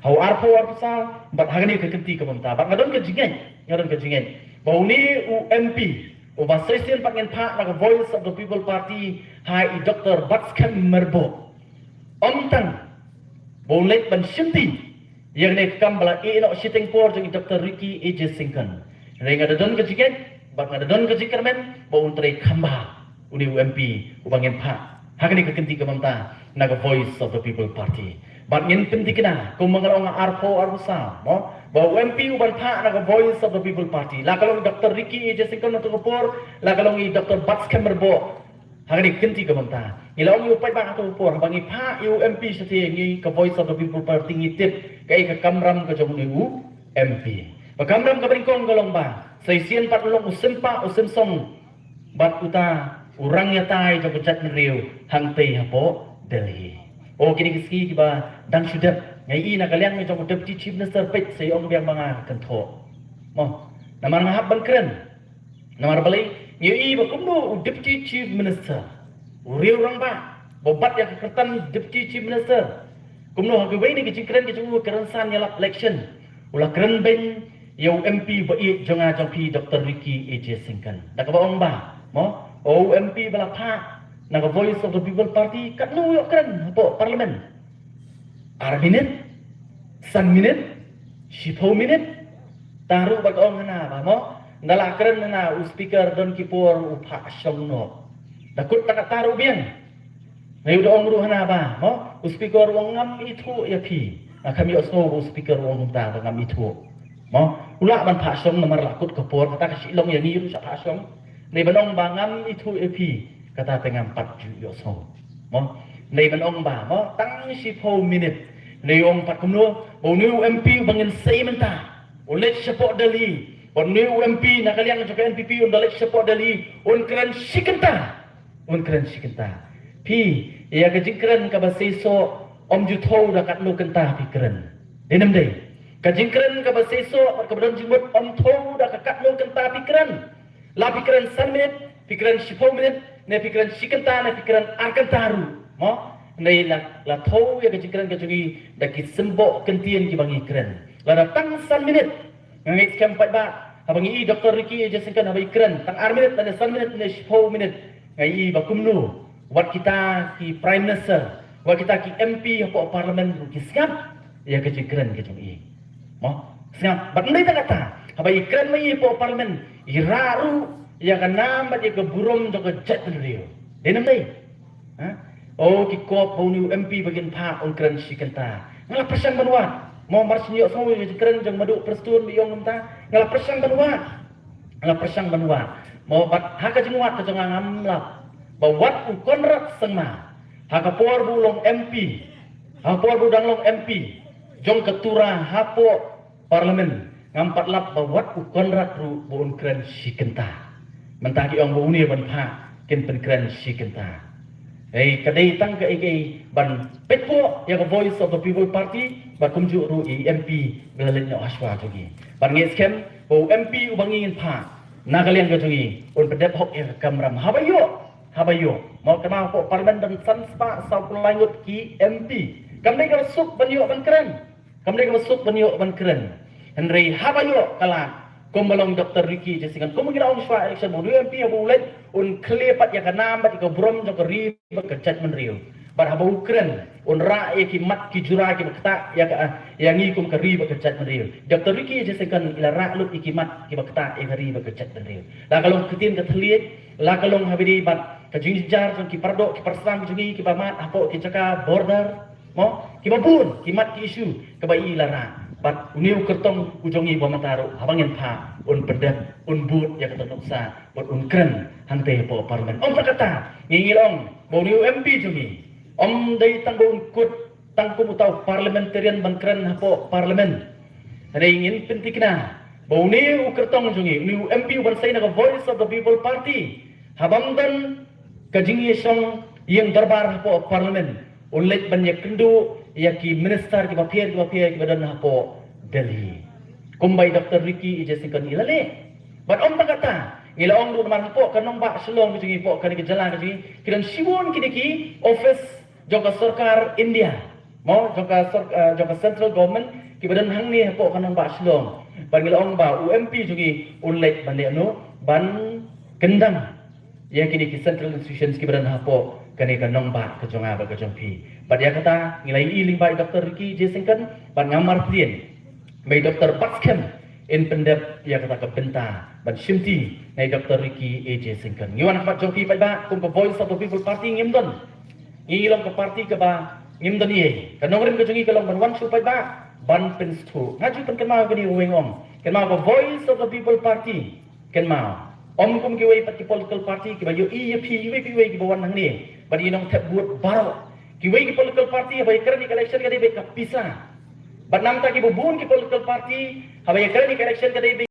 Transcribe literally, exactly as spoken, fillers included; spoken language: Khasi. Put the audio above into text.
Ha u arphew arphew saw, bad ha kane ka kynti kaba mynta. Bad nga don ka jingngeit, nga don ka jingngeit ba une u M P uba shisien pat ngin phah na ka Voice of the People Party, ha i Doctor Batskhem Myrboh, ym tang ba un leit ban shimti ïa kane ka kam ba la ïeh noh shiteng por jong i Doctor Ricky A J Syngkon. Hynrei nga da don ka jingngeit bad nga da don ka jingkyrmen ba un trei kham bha une u M P uba ngin phah ha kane ka kynti kaba mynta na ka Voice of the People Party. Bad ngin pynthikna kumba nga la ong ha u arphew arphew saw, mo, ba u M P uban phah na ka Voice of the People Party, la ka long Doctor Ricky A J Syngkon na kata ka por, la ka long i Doctor Batskhem Myrboh, ha kane ka kynti kaba mynta. Ngi la ong ïa u paidbah ha kata ka por, haba ngi phah ïa u M P shatei, ngi ka Voice of the People Party ngi tip kaei ka kamram ka jong une u M P. Ba kamram kaba nyngkong ka long ba shisien pat u long u sympa u symsong bad uta u rangïatai jong ka jaitbynriew hangtei hapoh Delhi. O, kine ki sngi kiba dang shu dep, nga ïohi na ka liang jong u Deputy Chief Minister peit sa ïa ong biang ba nga kynthoh, mo, namar nga hap ban kren. Namar balei? Ngi ïohi ba kumno u Deputy Chief Minister, u riew rangbah, ba bat ïa ka kyrteng Deputy Chief Minister, kumno ha kawei na ki jingkren ki jong u, ka rynsan ïalap election, u la kren beiñ ïa u M P ba ïeit jong nga jong phi, Doctor Ricky A J Syngkon. Da kaba ong ba, mo, o u M P ba la phah na ka Voice of the People Party, katno u ïoh kren hapoh Parliament? Ar minit, san minit, shiphew minit. Tang ruh ba ka ong hana ba, mo, nda la kren hana u Speaker don ki por u phah shong noh. Da kut tang kata ruh biang. Nga ïoh da ong ruh hana ba, mo, u Speaker u ong ngam ithuh ïa phi. Nga kham ïohsngew ba u Speaker u ong kumta ba ngam ithuh, mo. U lah ban phah shong namar la kut ka por, kata ka shu long ïa ngi ruh sha phah shong. Hynrei ban ong ba ngam ithuh ïa phi, kata te ngam pat ju ïohsngew, mo. Hynrei ban ong ba, mo, tang shiphew minit. Hynrei ong pat kumno ba une u M P uba ngin sei mynta un leit shapoh Delhi, ba une u M P na ka liang jong ka N P P un da leit shapoh Delhi, un kren shi kynta. Un kren shi kynta. Phi, ïa ka jingkren kaba seisoh ym ju thew da katno kynta phi kren. Dei ne ym dei? Ka jingkren kaba seisoh bad kaba don jingmut ym thew da ka katno kynta phi kren. La phi kren san minit, phi kren shiphew minit, ne phi kren shi kynta, ne phi kren ar kynta ruh, mo? Hynrei la, la thew ïa ka jingkren ka jong ngi da ki symboh kyntien kiba ngi kren. Lada tang san minit, nga ngeit skhem paidbah, haba ngi i Doctor Ricky A J Syngkon haba i kren tang ar minit, lane san minit, lane shiphew minit, nga i ba kumno wat kita ki Prime Minister, wat kita ki M P hapoh Parliament ruh ki sngap ïa ka jingkren ka jong i. Mo? Sngap. Bad ym dei tang kata, haba i kren ma i hapoh Parliament, i rah ruh ïa ka nam bad ïa ka burom jong ka jaitbynriew. Dei ne ym dei? Ha? O, ki kop ba une u M P ba ngin phah un kren shi kynta. Nga la pyrshang ban wad. Mo, mar shu ïohsngew ïa ka jingkren jong Maduh Prestone ba i ong kumta, nga la pyrshang ban wad. Nga la pyrshang ban wad. Mo, bad ha ka jingwad ka jong nga ngam lap ba wat u Conrad Sangma, ha ka por ba u long M P, ha ka por ba u dang long M P jong ka Tura hapoh Parliament, ngam pat lap ba wat u Conrad ruh ba un kren shi kynta. Mynta ki ong ba une ban phah kin pynkren shi kynta. Hei, ka dei tang kaei kaei ban peit pop ïa ka Voice of the People Party, ba kumjuh ruh ïa i M P ba la leit noh ha shuwa jong ngi. Ban ngeit skhem ba u M P uba ngi ngin phah na ka liang ka jong ngi un pyndep hok ïa ka kamram. Haba ïoh, haba ïoh, mo, kynmaw hapoh Parliament don san spah saw phew lai ngut ki M P. Kam dei kaba suk ban ïoh ban kren. Kam dei kaba suk ban ïoh ban kren. Hynrei haba ïoh ka lad, kumba long Doctor Ricky A J Syngkon, kumba ngi la ong shuwa election, ba une u M P haba u leit un khlieh pat ïa ka nam bad ïa ka burom jong ka ri bad ka jaitbynriew. Bad haba u kren un rah ïa ki mat ki jura kiba ktah ïa ka, ïa ngi kum ka ri bad ka jaitbynriew. Doctor Ricky A J Syngkon i la rah lut ïa ki mat kiba ktah ïa ka ri bad ka jaitbynriew. La ka long ktien ka thylliej, la ka long haba ïadei bad ka jingjynjar jong ki paradoh ki parasnam jong ngi kiba mad hapoh ki jaka border, mo, kiba bun ki mat ki issue kaba i la rah. Bad une u kyrtong u jong ngi ba mynta ruh haba ngin phah un pyndep, un bud ïa kata ka nuksa bad un kren hangtei hapoh Parliament. Ym tang kata, ngi ngi la ong ba une u M P jong ngi ym dei tang ba un kut tang kum uta u parliamentarian ban kren hapoh Parliament. Hynrei ngin pynthikna ba une u kyrtong jong ngi, une u M P uban sei na ka Voice of the People Party, haba ym don ka jingïashong ïing dorbar hapoh Parliament, un leit ban ïakynduh ïa ki minister kiba pher kiba pher kiba don hapoh Delhi, kumba i Doctor Ricky A J Syngkon i la leh. Bad ym tang kata, ngi la ong ruh namar hapoh ka nongbah Shillong ka jong ngi, hapoh kane ka jylla ka jong ngi, ki don shibun kine ki office jong ka sorkar India. Mo, jong ka sor-, eh, jong ka central government, kiba don hangne hapoh ka nongbah Shillong. Bad ngi la ong ba u M P jong ngi un leit ban leh no, ban kyndang ïa kine ki central institutions kiba don hapoh kane ka nongbah ka jong nga bad ka jong phi. Bad ïa kata ngi la ïohi lyngba i Doctor Ricky A J Syngkon, bad nga marpdien ba i Doctor Batskhem in pyndep ïa kata ka bynta ban shimti na i Doctor Ricky A J Syngkon. Ngi wan ha khmat jong phi paidbah, kum ka Voice of the People Party ngim don, ngi long ka party kaba ngim don ei. Ka nongrim ka jong ngi ka long ban wan shuh paidbah ban pynsngewthuh. Nga ju pynkynmaw kane, u weng ong, kynmaw ka Voice of the People Party. Kynmaw, ym kum kiwei pat ki political party kiba ïohi ïa phi iwei pa iwei kiba wan hangne bad i nongthep vote baroh. Kiwei ki political party haba ïakren ïa ka election ka dei beit ka pisa. Bad nangta kiba bun ki political party haba ïakren ïa ka election ka dei beit